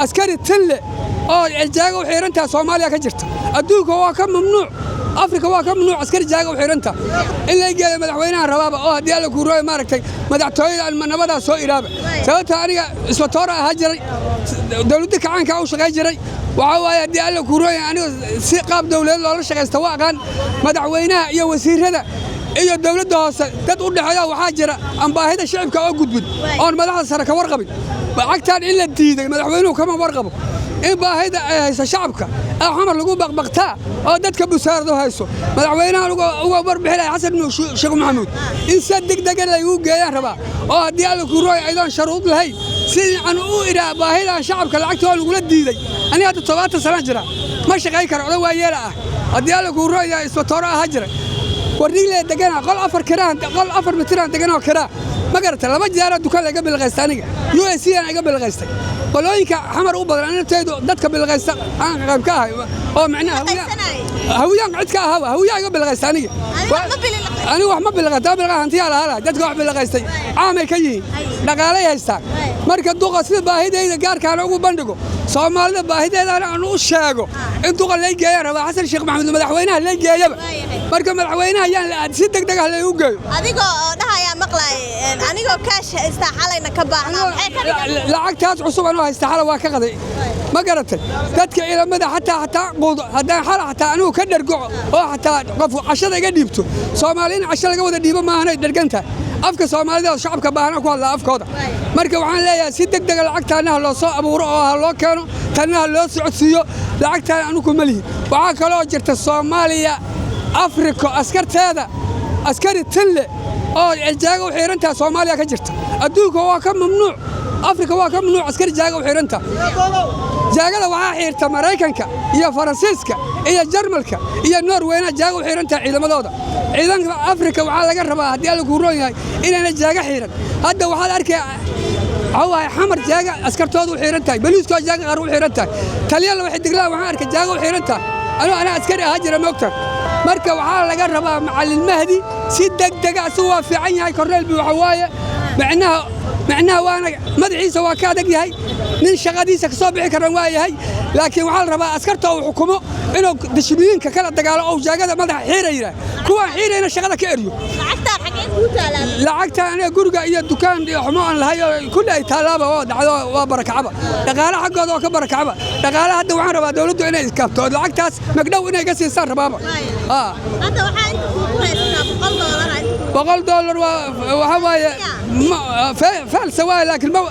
Askari tinle oo jaaga u xiirantaha Soomaaliya ka jirta. Adduunka waa ka mamnuuc, Afrika waa ka mamnuuc askari jaaga u xiiranta. In la geeyo madaxweynaha rabaaba oo haddii Alla kuurooy maaragtay madaxtooyada aan nabadaas soo iraaba. Sababta aniga isbatoora ahaa jiray, dowladda kacaanka u shaqay jiray. Waxaa waaye, haddii Alla kuurooy, aniga si qaab dowladeed loola shaqaysta waa aqaan. Madaxweynaha iyo wasiirada iyo dowladda hoose dad u dhexeeya waxaa jira aan baahida shicibka oo gudbin, oon madaxda sare ka warqabin. Lacagtaan in la diiday madaxweynuhu kama warqabo. In baahida ay hayso shacabka ee Xamar lagu baqbaqtaa oo dadka busaaradu hayso, madaxweynaha uga warbixinaya Xasan Sheekh Maxamuud, in si degdega laygu geeyaan rabaa oo haddii Alla kuurooy aydoon sharuud lahayn si aan u idhaa baahidan shacabka lacagta oo lagula diiday. Aniga hadda 70 sanaan jira, ma shaqayn karo, oday waa yeela ah. Haddii Alla kuurooy, isbatooro ahaa jira, Warnigle degana, qol 4 kiraan, qol 4 mitiraan degan oo kiraa, ma garata? Laba jeera dukaan laga bilqaystay aniga, UAC aan iga bilqaystay. Qolooyinka Xamar u badan aniga dadka bilqaysta aan qayb ka ahay oo macnaha Hawiyaan cid ka ahaa, Hawiyaa iga bilqaysta aniga. Aniga wax ma bilqaysta, bilqa hantiyaa lahaa lahay. Dadka wax bilqaystay caamay ka yihiin, dhaqaalay haystaan. Marka duqa sida baahidayda gaarkaana ugu bandhigo, Soomaalida baahideedana aan u sheego, in duqa lay geeyaan rabaa, Xasan Sheekh Maxamuud madaxweynaha lay geeyaba. Marka madaxweynaha yaan la si degdeg ah laygu geeyo. Adigoo oo dhahayaa maqlaay, anigoo kaash haystaa xalayna ka baahnaa, maxay ka dhigan? Lacagtaas cusub anoo haysta xala waa ka qaday, ma garatay? Dadka ciidamada xataa quudo haddaan xala xataa anigu ka dhergoco oo xataa qof cashada iga dhiibto. Soomaali in casho laga wada dhiibo maahanay dherganta. Afka Soomaalida oo shacabka baahana ku hadlaa afkooda. Marka waxaan leeyahay, si deg dega lacagtaana ha loo soo abuuro oo ha loo keeno, tanna ha loo socodsiiyo. Lacagtaan anigu kuma lihin. Waxaa kaloo jirta Soomaaliya, Afrika askarteeda askari tinle oo jaaga u xiirantaha Soomaaliya ka jirta. Adduunka waa ka mamnuuc, Afrika waa ka mamnuuc askari jaaga u xiiranta. Jaagada waxaa xiirta Maraykanka iyo Faransiiska iyo Jarmalka iyo Norweyna jaaga u xiirantaha ciidamadooda. Ciidanka Afrika waxaa laga rabaa, haddii Alla kuu roon yahay, inayna jaaga xiiran. Hadda waxaad arkay, waxaa waaye, Xamar jaaga askartooda u xiiran tahay, boliiskoo jaaga qaar u xiiran tahay, taliya laba xidiglaa waxaan arkay jaaga u xiiran tahay. Anuu anaa askari ahaa jira, moogta? Marka waxaa laga rabaa Macallin Mahdi si degdega. Asigu waa fiican yahay, korneyl bi waxa waaye, macnaha waana madaxiisa waa ka adag yahay, nin shaqadiisa ka soo bixi karan waa yahay. Laakiin waxaa la rabaa askarta uu xukumo inuu dishmiyiinka kala dagaalo oo jaagada madaxa xiira yidhaah, kuwaan xiirayna shaqada ka eryo. Lacagtaan xagee kuu taalaa? Lacagta aniga guriga iyo dukaan iyo xumo aan lahay oo kulli ay taalaaba oo dhacdo, waa barakacaba dhaqaale xaggooda oo ka barakacaba dhaqaale. Hadda waxaan rabaa dawladdu inay iskaabto oo lacagtaas magdhow inay ka siisaan rabaaba. Hadda waxaa inta kuugu haysataa $100 inta kuugu $100 waa waxa waaye faalsa waaye, laakiin ma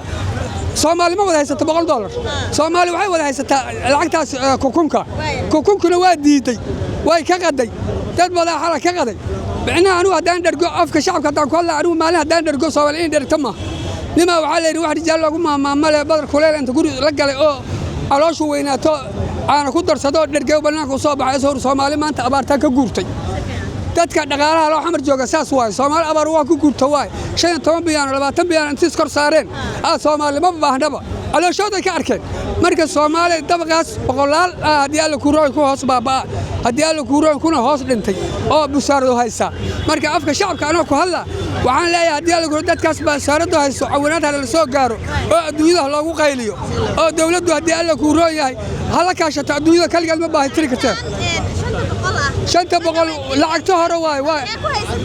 Soomaali ma wada haysato $100. Soomaali waxay wada haysataa lacagtaas kukunka. Kukunkuna waa diiday, way ka qaday, dad badan xala ka qaday. Micnaha anigu haddaan dhergo, afka shacabka haddaan ku hadla, anigu maalin haddaan dhergo, Soomaali in dhergto maaha. Nimaa waxaa la yidhi wax rijaal loogu maamaamale badar kuleel inta guri la galay oo calooshu weynaato, caana ku darsado, dhergey, bannaanka u soo baxay soo Soomaali maanta abaartaan ka guurtay. Dadka dhaqaalaha loo Xamar jooga saas waaye. Soomaali abaar waa ku guurta waaye. 15 biyaan, 20 biyaan intii iskor saareen aa Soomaali ma baahnaba, calooshooday ka arkeen. Marka Soomaali dabaqaas boqolaal haddii Alla kuurooy ku hoos baaba'a, haddii Alla kuurooy kuna hoos dhintay oo busaaradu haysaa. Marka afka shacabka anoo ku hadla waxaan leeyahay, haddii Alla kuuro, dadkaas busaaradu hayso cawinaad hala soo gaaro oo adduunyada loogu qayliyo oo dawladdu, haddii Alla kuuroo yahay, hala kaashato adduunyada. Kaligeed ma baahi tiri karteen. 500 lacagta hore waay, waay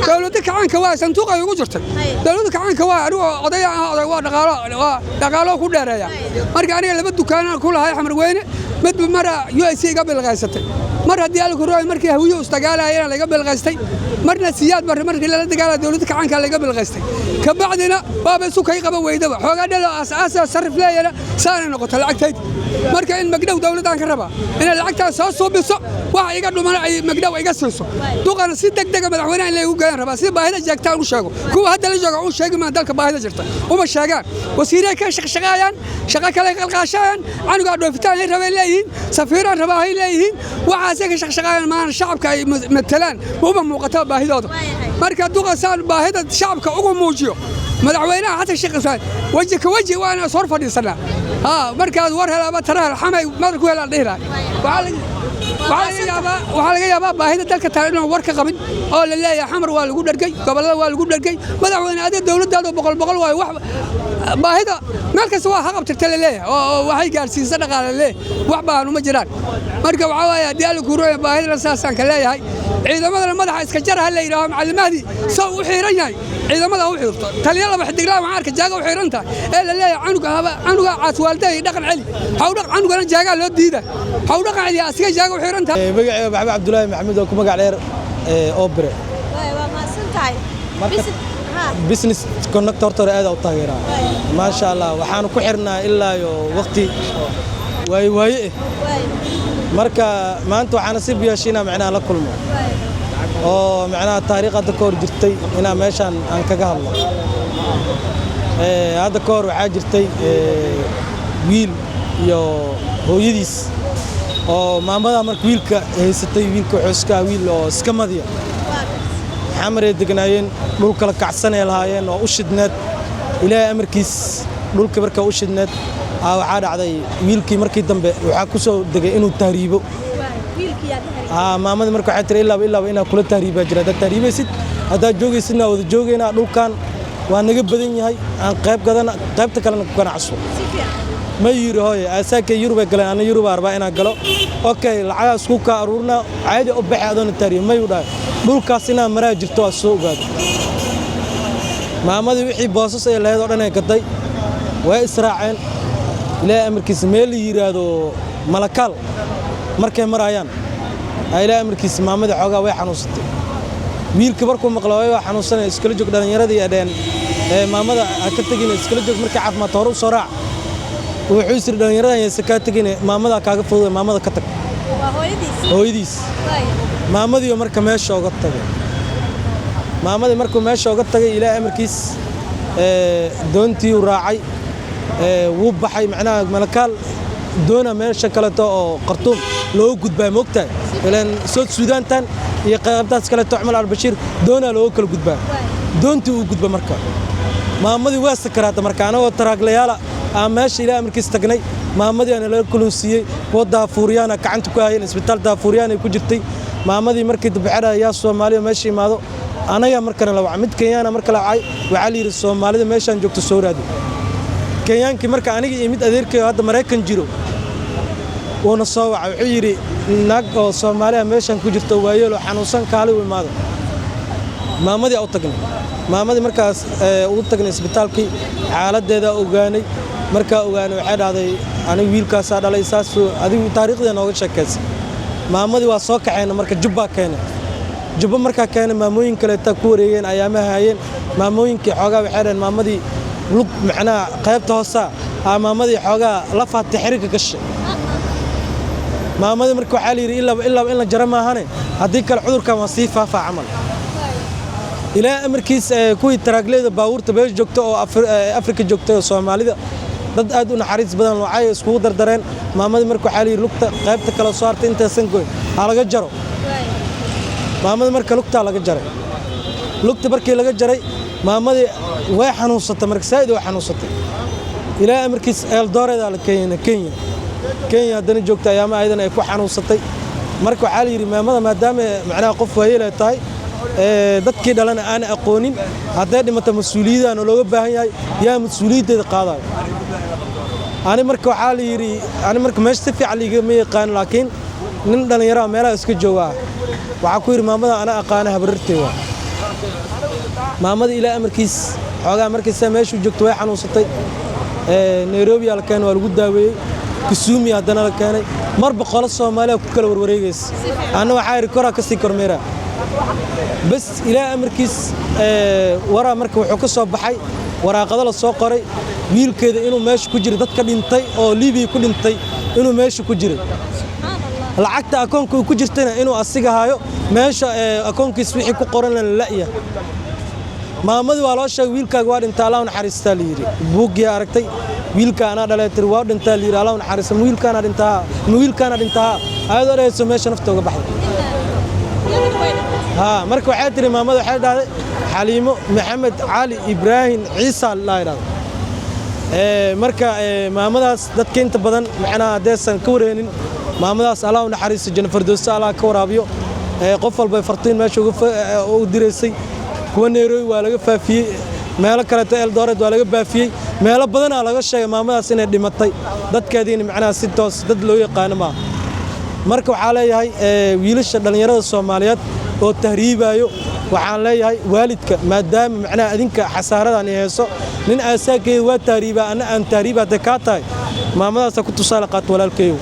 dowladda kacaanka waay, sanduuq ay ugu jirtay dowladda kacaanka waay. Anigu odaya ah, oday waa dhaqaalo, waa dhaqaalo ku dheereeya. Marka aniga laba dukaanaan ku lahay Xamar Weyne, midba mara UIC iga bilqaysatay. Mar haddii Alla kuurooy markii Hawiye isdagaalayana laga bilqaystay, marna Siyaad Barre markii lala dagaalaya dowladda kacaanka laga bilqaystay. Kabacdina waaba isu kay qaba weydaba, xoogaa dhalo aas-aasa sarif leeyana saanay noqota lacagtayda. Marka in magdhow dowladdaan ka rabaa inay lacagtaas soo suubiso, waxa iga dhumana ay magdhow iga siiso. Duqana si degdega madaxweynaha in laygu geeyaan rabaa si baahida jeegtaan u sheego. Kuwa hadda la jooga u sheegi maan dalka baahida jirta, uma sheegaan. Wasiiray ka shaqshaqaayaan, shaqo kale qalqaashayaan, canugaa dhoofitaan ay rabay leeyihiin, safiiraan rabaa ay leeyihiin, waxaasay ka shaqshaqaayaan. Maana shacabka ay matalaan uma muuqato baahidooda. Marka duqa saan baahida shacabka ugu muujiyo madaxweynaha Xasan Sheekh Ismaan weji ka weji waa inaan hor fadhiisanaa. Haa, markaas war helaaba tara hel xamay madar ku helaan dhihi lahay. Waxaa laga yaabaa baahida dalka taale inaan war ka qabin oo la leeyahay Xamar waa lagu dhargay, gobollada waa lagu dhargay. Madaxweyne, adiga dowladdaadu boqol boqol waayo. Wax baahida meel kasta waa haqabtirta la leeyahay oo waxay gaarsiisa dhaqaale la leeyahay, wax baahan uma jiraan. Marka waxaa waaye, haddii Alla kuu rooya, baahidana saasaan ka leeyahay. Ciidamadana madaxa iska jara ha la yidhaaho. Macallimahdii soo u xiiran yahay ciidamada ha u xiirto. Taliya laba xidiglaan waxaan arka jaaga u xiiran tahay ee la leeyahay canuga haba canuga caaswaalday dhaqan celi haw dhaq canugana jaagaa loo diida haw dhaqan celiya asiga jaaga u xiiran tahay. Magacayga Maxamed Cabdulaahi Maxamuud oo ku magac dheer Obre. Waa mahadsan tahay. Business Connect horta hore aad u taageeraa, maasha Allah. Waxaanu ku xirnaa ilaa iyo waqti waaye waaye eh. Marka maanta waxaa nasiib yeeshay inaan macnaha la kulmo oo macnaha taariikh hadda ka hor jirtay inaan meeshaan aan kaga hadlo. Hadda ka hor waxaa jirtay wiil iyo hooyadiis oo maamada marka wiilka haysatay. Wiilka wuxuu iska wiil oo iska madiya. Xamaray degnaayeen, dhul kala kacsanay lahaayeen oo u shidneed. Ilaahay amarkiis, dhulka markaa u shidneed waxaa dhacday wiilkii markii dambe waxaa ku soo degay inuu tahriibo. Maamadii marka waxay tiri, ilaaba ilaaba inaa kula tahriibaa jira. Haddaad tahriibaysid, haddaad joogaysidna, wada joogaynaa. Dhulkan waa naga badan yahay, aan qayb gadana, qaybta kalena ku ganacso. Ma yiri hooye, asaakay Yurubay galeen, ana Yurubaa rabaa inaan galo. Okay, lacagaas ku kaa aruurnaa, caadi u baxay adoona tahriib. Mayuu dhahay, dhulkaas inaa maraa jirto waa soo ogaado. Maamadii wixii boosas ay lahayd oo dhan ay gaday, way israaceen. Ilaahay amarkiisa, meel la yidhaahdo Malakaal markay maraayaan, ilaahay amarkiisa maamadii xoogaa way xanuunsatay. Wiilka markuu maqlo waa xanuunsanaya, iskala joog. Dhallinyaradii ay dhaheen, maamada ha ka tegin, iskala joog, markay caafimaadto hore u soo raac. Wuxuu isiri, dhallinyaradan yaysa kaa tegin, maamada kaaga fududay, maamada ka tag. Hooyadiis maamadiioo marka meesha uga tagay. Maamadii markuu meesha uga tagay, ilaahay amarkiis doontii uu raacay, wuu baxay. Macnaha Malakaal doona meesha kaleeto oo Khartuum looga gudbaa, moogtahay, ilaan South Suudaantan iyo qaybtaas kaleeto Cumar Albashiir doonaa looga kala gudbaa. Doontii uu gudba marka maamadii waa sakaraata. Marka anagoo taraaglayaala aan meesha ilaahay amarkiis tagnay, maamadii aana laga kulunsiiyey. Kuwa daafuuriyaana gacanta ku hayeen, isbitaal daafuuriyaan ay ku jirtay maamadii. Markii dambe yaa Soomaaliya meesha imaado, anaga markana la wacay, mid Kenyaana marka la wacay, waxaa la yidhi Soomaalida meeshaan joogto soo raadi. Kenyaankii marka aniga iyo mid adeerkayo hadda Maraykan jiro wuuna soo wacay. Wuxuu yidhi, naag oo Soomaaliya meeshaan ku jirto, waayeeloo xanuunsan, kaali u imaado. Maamadii u tagnay. Maamadii markaas ugu tagnay isbitaalkii, xaaladdeeda ogaanay. Markaa ogaanay, waxay dhahday, anigu wiilkaasaa dhalay, saasuu adigu taariikhdii nooga sheekaysay. Maamadii waa soo kaxayna marka Jubbaa keenay. Jubbo markaa keenay, maamooyin kaleetaa ku wareegeen, ayaamaha hayeen. Maamooyinkii xoogaa waxay dhaheen maamadii lug macnaha qaybta hoosaa aa maamadii xoogaa la faatay, xiriirka gashay. Maamadii marka waxaa la yidhi, ilaaba ilaaba in la jaro maahane, haddii kale cudurkan waa sii faafaa camal. Ilaa amarkiis kuwii taraagleeda baabuurta beesha joogta oo Afrika joogta oo Soomaalida dad aad u naxariis badan waxay iskugu dardareen. Maamadii marka waxaa la yidhi, lugta qaybta kale soo hartay intaysan goyn ha laga jaro. Maamadii marka lugtaa laga jaray. Lugta markii laga jaray, maamadii way xanuunsatay. Marka saa'id way xanuunsatay. Ilaa amarkiis Eldoredaa la keenay, Kenya. Kenya haddana joogta, ayaama ayadan ay ku xanuunsatay. Marka waxaa la yidhi, maamada maadaama macnaha qof waayeel ay tahay, dadkii dhalana aanay aqoonin, hadday dhimato mas-uuliyadaana looga baahan yahay, yaa mas-uuliyaddeeda qaadayo? Ani marka waxaa la yidhi, ani marka meesha si fiican liigama yaqaan, laakiin nin dhallinyaraha meelaha iska joogaa waxaa ku yidhi, maamada ana aqaana, habarirtay waa. Maamada ilaa amarkiis xoogaa markaysaa meeshuu joogto way xanuunsatay. Nairobi aa la keenay, waa lagu daaweeyey. Kisuumi haddana la keenay. Marba qolo Soomaaliya ku kala warwareegaysa. Anna waxaa yidhi, koraa kasii kormeera bas. Ilaa amarkiis waraa marka wuxuu ka soo baxay waraaqado la soo qoray wiilkeeda inuu meesha ku jiray, dadka dhintay oo Libiya ku dhintay inuu meesha ku jiray, lacagta akoonka uu ku jirtayna inuu asiga hayo, meesha akoonkiis wixii ku qoran la la'yahay. Maamadii waa loo sheegay, wiilkaaga waa dhintaa, Allah u naxariistaa la yidhi. Buuggii aragtay, wiilka anaa dhalay tiri, waa dhintaa la yidhi, Allah u naxariista. Ma wiilkaana dhintaa? Ma wiilkaana dhintaa? Ayadoo dhahayso meesha nafta uga baxday. Haa, marka waxay tiri maamada, waxay dhahday Xaliimo Maxamed Cali Ibraahim Ciisa la yidhahdo. Marka maamadaas dadka inta badan macnaha haddaysan ka warheenin maamadaas, Allah u naxariisto, janno fardowsa Allah ka waraabiyo. Qof walba fartiin meesha uga diraysay. Kuwa Nairobi waa laga faafiyey, meelo kaleeto Eldoret waa laga baafiyey, meelo badanaa laga sheegay maamadaas inay dhimatay. Dadkeediina macnaha si toos dad loo yaqaano maaha. Marka waxaa leeyahay wiilasha dhallinyarada Soomaaliyeed oo tahriibayo, waxaan leeyahay waalidka, maadaama macnaha adinka xasaaradan ay hayso, nin aasaagkeeda waa tahriibaa, anna aan tahriiba hadday kaa tahay, maamadaasa ku tusaale qaato. Walaalkeeyow,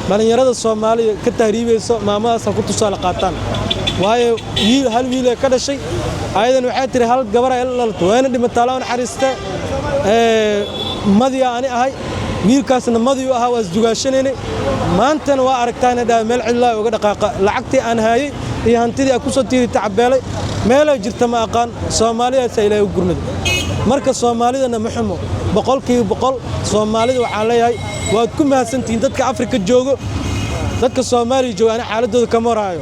dhallinyarada Soomaaliya ka tahriibayso maamadaasa ku tusaale qaataan, waayo wiil hal wiilee ka dhashay. Ayadan waxay tihi hal gabar ay la dhalatay, waana dhimataa, Allah u naxariiste. Madiyaa ani ahay, wiilkaasna madiyu ahaa, waa isdugaashanaynay. Maantana waa aragtaa ina dhaha meel cidlaa uga dhaqaaqa. Lacagtii aan haayey iyo hantidii aan ku soo tiiri tacabeelay meelay jirta ma aqaan. Soomaalidaasaa Ilaahay u gurmaday. Marka Soomaalidana ma xumo, 100%. Soomaalida waxaan leeyahay waad ku mahadsantihiin dadka Afrika joogo. Dadka Soomaaliya joogo ani xaaladooda kama warhaayo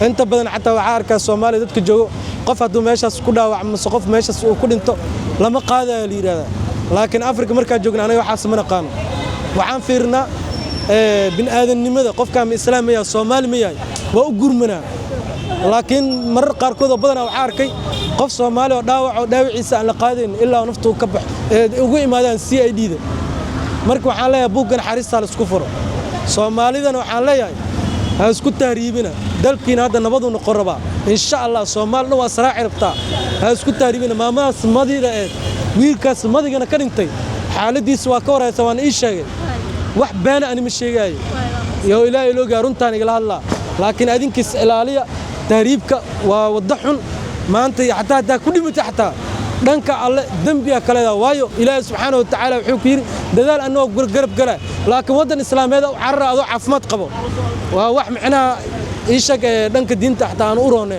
inta badan. Xataa waxaa arkaa Soomaaliya dadka joogo, qof hadduu meeshaas ku dhaawacmo mise qof meeshaas uu ku dhinto, lama qaadaya la yidhahdaa. Laakiin Afrika markaa joogna anaga waxaas ma naqaano. Waxaan fiirnaa bini'aadannimada qofkaa, ma islaam ma yahay, Soomaali ma yahay, waa u gurmanaa. Laakiin marar qaarkood oo badanaa waxaa arkay qof Soomaali oo dhaawac oo dhaawiciisa aan la qaadayn ilaa naftu ka baxo, ee ugu imaadaan CID-da. Marka waxaan leeyahay buugga naxariista la isku furo. Soomaalidana waxaan leeyahay ha isku tahriibina. Dalkiina hadda nabaduu noqon rabaa, insha Allah. Soomaalina waa saraaci rabtaa, ha isku tahriibina. Maamadaas madida eed, wiilkaas madigana ka dhintay, xaaladiisa waa ka warhaysa, waana ii sheegay. Wax beena ani ma sheegaayo iyo Ilaahay loogaa runtaan igala hadlaa. Laakiin adinkiis ilaaliya, tahriibka waa waddo xun. Maanta iyo xataa haddaa ku dhimata, xataa dhanka Alle dembiga kaleeda, waayo Ilaahay subxaana wa tacaala wuxuu ku yidhi dadaal annagoo garab gala. Laakiin waddan islaameed u carara adoo caafimaad qabo waa wax macnaha ii sheeg dhanka diinta xataa aan u roonayn.